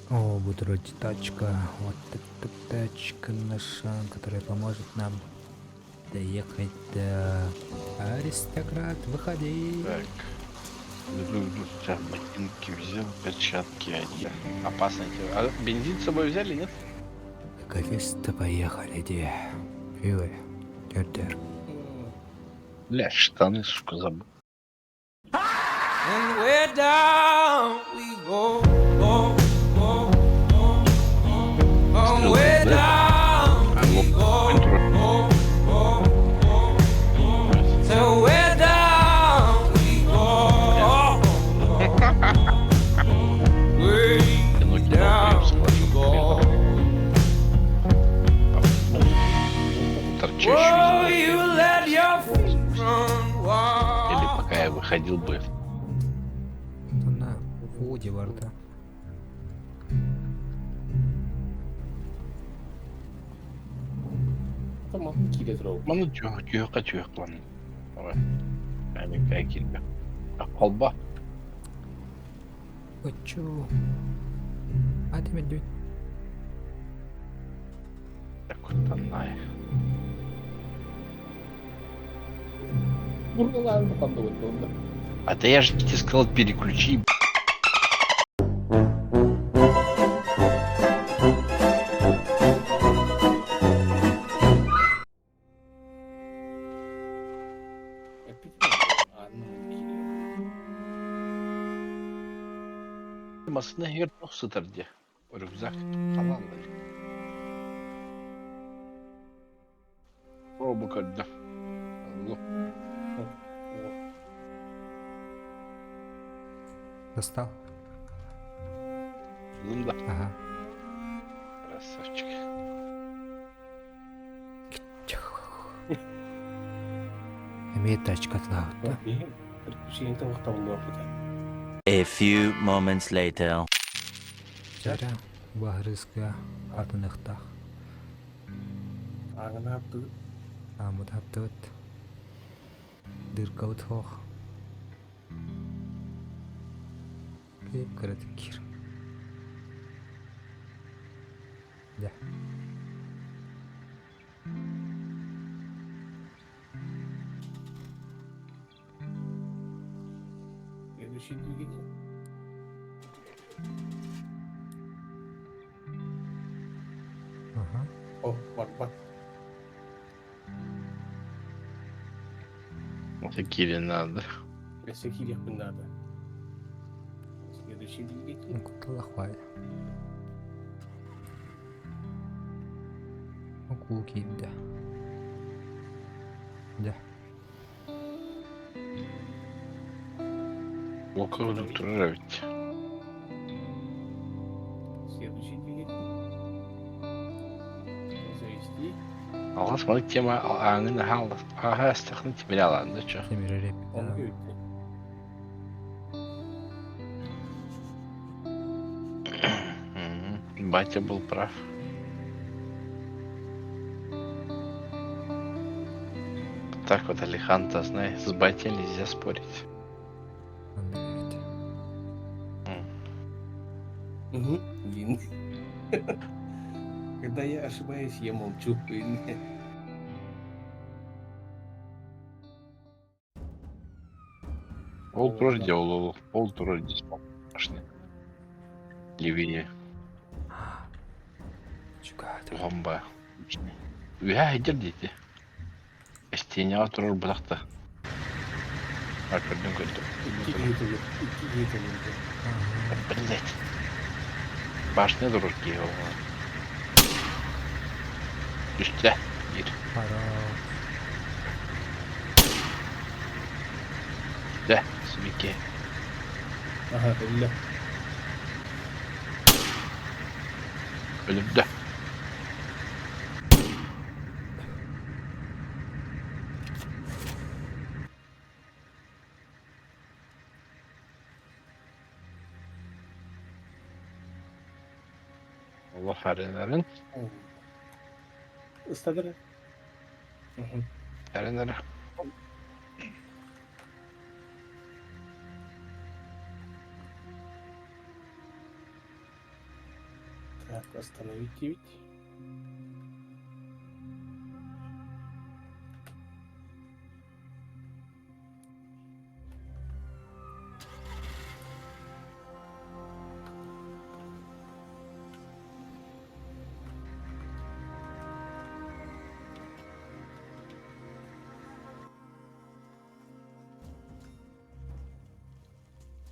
О, вот вроде тачка. Вот эта тачка наша, которая поможет нам доехать до Аристократ. Выходи. Так. Сейчас ботинки взял, перчатки одел. Опасно. А бензин с собой взяли, нет? Наконец-то поехали, где? Ой, дер Бля, штаны, сука, забыл. And way down we go, go, go, go, go. And way down we go, go, go, go, go. So way down we go, way Ну, кидал, down прям we go. Торчащую. Oh, you let your feet run wild. Или пока я выходил бы. На воде варта. Tamam, 2 litre oldu. Маны түйөккө түйөк план. Давай. Америка килбе. Колба. Хочу. А ты меня Так вот она. Buralar mı kaldı onda? А то я же тебе сказал переключи. Masına her сытар де. Рюкзак. Алан Пробу когда. Достал? Да. Ага. Красавчик. Эмиэ тачка тлаут да? A few moments later. Чара баһырыска атыныхтах. Аамыт хаптыбыт. Дыркабыт хоох. Кип кыратык кир. Да. Следующий двигатель. Ага. О, бар, бар. Вот такие надо. Өссө киириэхпин надо. Следующий двигатель. Кутталах бай. Окуу киирдэ. Да. Лока турар ведь. Следующий двигатель. Завести. Алла смотри, тема аңын хал. Ага, стахны тебе алан, да чё? Темир реп. Он говорит. Батя был прав. Так вот, Алиханто, знаешь, с батей нельзя спорить. Угу. Блин. Когда я ошибаюсь, я молчу. Пол турар делал, пол турар здесь башня. Левее. Чугата. Бомба. Үһә идер дети. Стеняға турар бұлақта. А, көрдім, көрдім. Икки киһи Икки киһи Блять. Башня турар киһи ол. Үстә. Ир. Пара. Үстә. Сибике. Ага, өллө. Өлүрдө. Allah әрін Ыстадыр. әрін әрі. Так, остановить диэбит.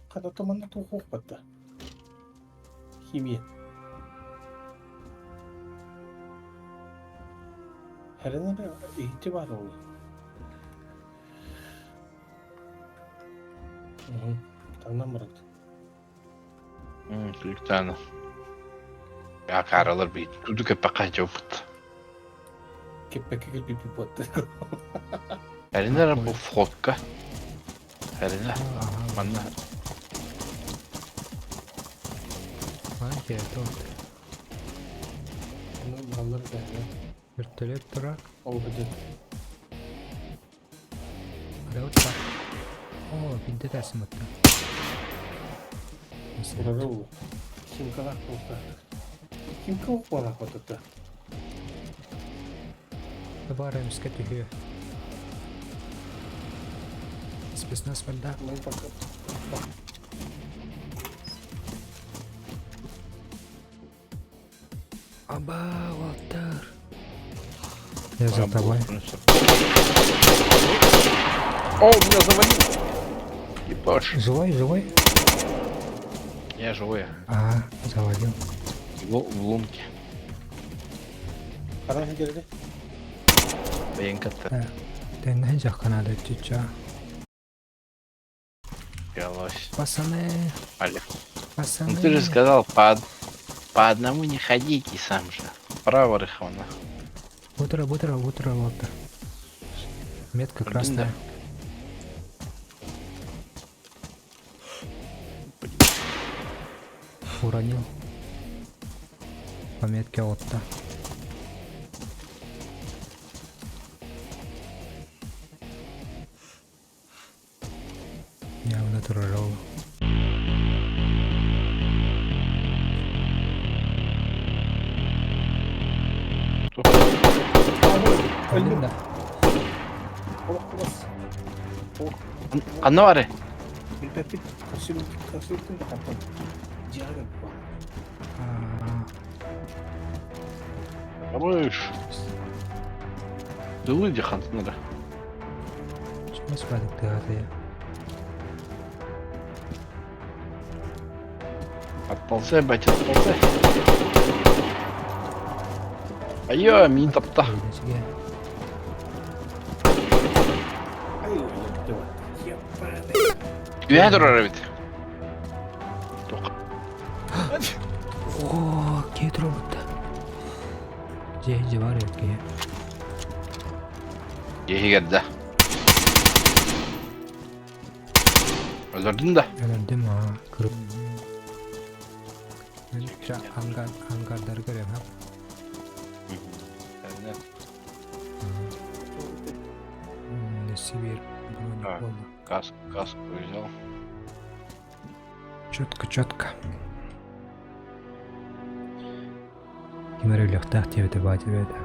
Хата манна туох батта? Химия. Херен эрэ иһиччи баар ол. Таҥнан барат. Күлүктааны. Акааралар бит. Туду кэппэккэ дьоппут. Кэппэккэ кэлбиппит буотта. Эринер бу входка. Эринер. Манна. Манке тут. Ну, баллар да. Вертолет турар. Ол быдьын. Вот так. О, бинте тасымытта. Урары ол. Химкалаах буолтаах. Химка уолаах батата. Бара эмискэ түһүө. Спецназ барда. Ну, пока. Аба, Уолтер. Я за тобой. О, меня завалил. Ебашь. Живой, живой? Я живой. Ага, завалил. В, в лунке. Харан кэллэ. Бэйэнкатта. Да. Тэннэн жакканада чуча. Пялось. Пацаны, Олег. пацаны. Ну ты же сказал, по, по одному не ходите сам же. Право рыховна. Утро, утро, утро, Уолтер. Метка Блин, красная. Уронил. По метке Отто. Явно турарол. Өлдүм. Да. Олох Ханна бары? Билбэппит. Көрсүбүттүн да хантан. Дьиэҕэ Абыш. Дылы хантнара. Чего спадок ты я? Отползай, батя, отползай. Айо, мин тапта. Ай, ебаный. Үһэ турар эбит. О, кетро будто. Же, же бар ки. Дьиэһигэр да. Өлөрдүн да. Өлөрдүм а, кырып. Ангар, ангардары көрөм, ha. Сибирь броник Так. болды. Каску, каску взял. Четко, четко. Ким эрэ өлүөхтээх диэбитэ баа диэбитэ.